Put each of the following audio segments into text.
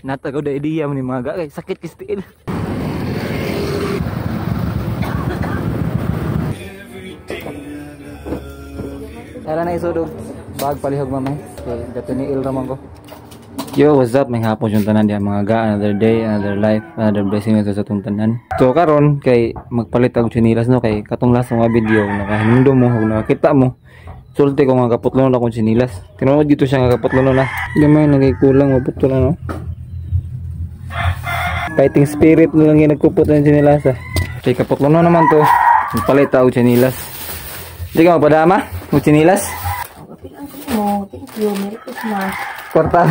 Natagaw da idea mo ni mga kay sakit kis tiil. Tara na isudog bag palihog mamay. Okay, gato ni il raman ko. Yo, what's up? May hapon yung tanan diyan mga ga. Another day, another life, another blessing sa atong tanan. So karon kay magpalit og tsinilas no, kay katong last nga video nakahinumdum mo ug nakakita mo. Sulti ko nga kaputlon na akong tsinilas. Tinuod dito siya nga kaputlon na. Gamay na kay kulang maputol na no. Fighting spirit na lang yung nagkupot ng tsinilas ah. Kay kaputlon na naman to. Magpalit og tsinilas. Di ka magpadama og tsinilas? Mo, thank you. Merry Christmas. Kwarta.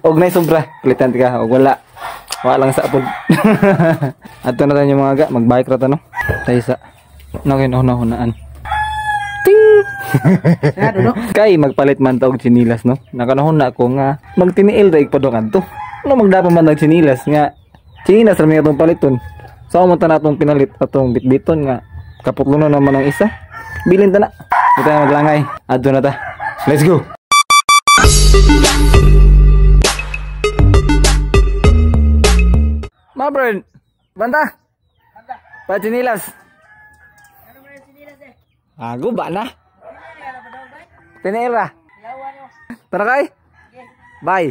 Og nay sobra, palitan ka og wala. Wala lang sa apod. Adto na tayo mga ga, magbike ra ta no. Tayo sa no hunaan. Ting. Kay magpalit man ta og tsinilas no. Nakanahon na ko nga magtiniil ra igpadong adto. Ano magdapa man og tsinilas nga tsinilas ra may atong paliton. Sa so, man ta natong pinalit atong bitbiton nga kaputlo na naman ang isa. Bilin ta na. Di tayo maglangay. Adto na ta. Let's go. Ma friend, banta. Banta. Pa tsinilas. Ano man tsinilas eh? Ah, guba na. Tinira. Tara kay. Bye.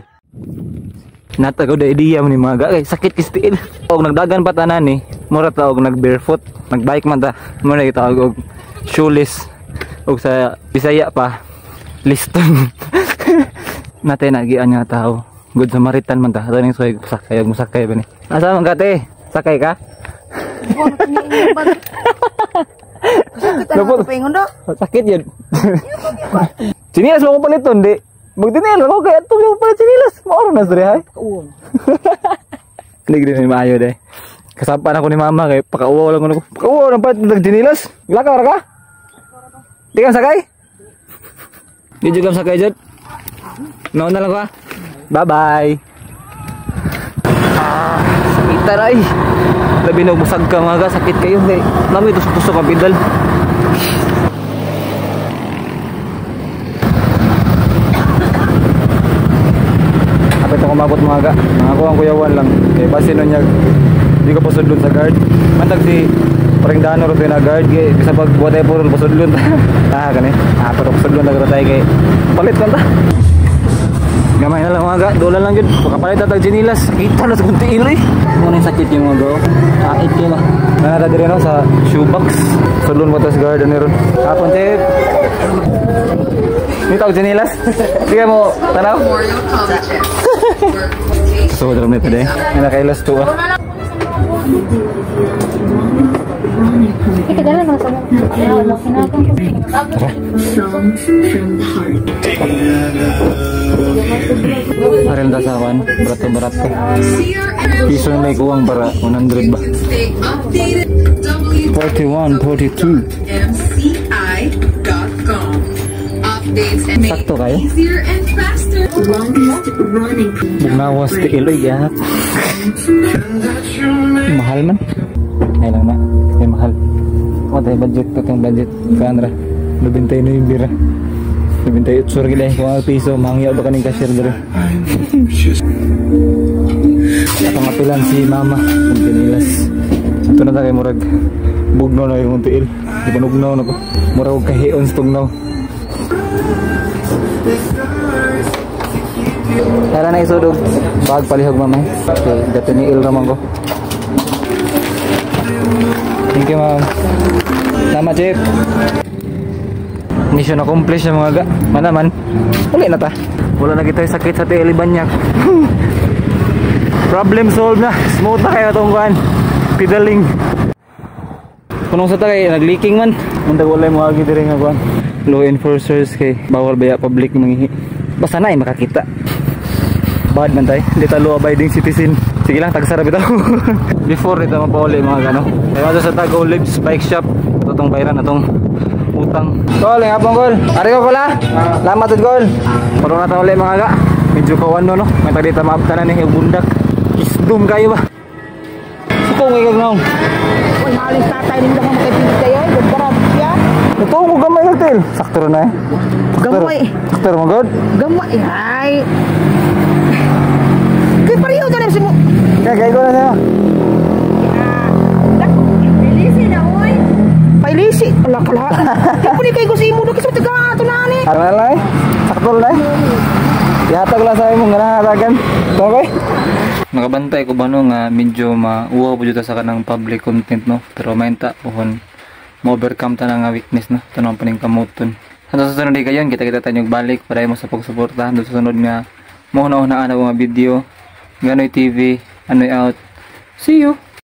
Natagaw da idea mo ni mga kay sakit kis tiil. Og nagdagan pa tanan ni, mura ta og nag barefoot, nagbike man ta. Mo na gitawag og shoeless. Og sa Bisaya pa, liston. Natay nagian nga tao. Good Samaritan man ta. Ato ning suway sakay og musakay ba ni. Asa man ka te? Sakay ka? Sakit ano paingon do? Sakit yun. Tsinilas mo ko paliton di. Magtiniil ako kay atong mo palit tsinilas. Maoro na diri hay. Kauon. Hindi gid ni maayo day. Kasampan ako ni mama kay pakauwaw lang ko. Pakauwaw lang palit ng tsinilas. Lakaw ra ka? Di ka sakay? Di juga sakay jud. Nauna lang ko ah. Bye-bye. Ah, sakit taray. Labi na busag ka mga ga, sakit kayo kay nami tusok-tusok ang pedal. Apit ako mabot mga ga. Mga ko ang kuyawan lang kay basin nun niya di ko pasudlon sa guard. Mantag si parang dano ro na guard kay bisa pag buhat ay puro pasudlon. Ah kani. Ah pero pasudlon na tayo kay palit kan ta. Gamay na lang mga ga, dola lang yun. Pagkapalit na tag tsinilas, kita na sa kunti ilo eh. Muna yung sakit yung mga ga. Ait yun ah. Nanata din no, sa shoebox. Sulon mo tas garden ron. Kapon tip. Dito ang tsinilas. Sige mo, tanaw. So, drum nito din. May nakailas to ah. Parang dasawan, barato-barato. Piso na may kuwang para 100 ba? 41, 42. Sakto kayo? Bugnawas ti iloy ya. Mahal man. Ay lang na. Ay mahal. O tayo budget to tong budget. Kaan ra? 99 bira. 98 gid eh. Kung piso mangyaw ba kaning cashier dere. Pangapilan si mama kung tinilas. Ito na ta kay murag bugnaw na yung tiil. Di pa nugnaw na ko. Murag og kahion sa tugnaw. Tara na isudog bag palihog mamay. Okay, gato ni il raman ko. Thank you ma'am. Tama chief. Mission accomplished na mga ga. Mana man. Uli na ta. Wala na kita sakit sa tiil banyak. Problem solved na. Smooth na kayo itong kuan. Pedaling. Kunong sa ta kay nag-leaking man. Mundag wala mo agi diri nga kuan. Law enforcers kay bawal baya public mangihi. Basta na ay makakita. Bad man tay. Hindi ta law abiding citizen. Sige lang, tagsara bitaw. Before dito mapauli mga gano. Kaya sa Tag Olives Bike Shop. Ito tong bayaran atong utang. Gol, ang hapon gol. Ari ko kola. Salamat tud gol. Pero na ta uli mga ga. Medyo kawan no no. May tag dito maabtan na ni bundak. Isdum kayo ba? Sukong ikag naong. Uy, maalis tatay ninyo ka makipili kayo. Gagdarab siya. Ito mo gamay nagtil. Sakto na eh. Gamay. Sakto mo god. Gamay. Ay. Kasi mo. Kaya kay ko na sa'yo. Bilisi na, uy. Pailisi. Ala kala. Di po ni kay ko sa imo do kasi taga ato na ani. Ano na lang eh. Sakto lang eh. Ihatag lang sa imong nga. Okay? Nakabantay ko ba no nga medyo mauwaw po dito sa kanang public content, no? Pero mainta pohon mo-overcome ta na nga weakness, no? Tanong pa ning kamuton. Hanggang sa susunod kayon, kita-kita tayo balik para mo sa pagsuporta. Hanggang sa susunod nga mo na una nga video. Ganoy TV, anoy out. See you.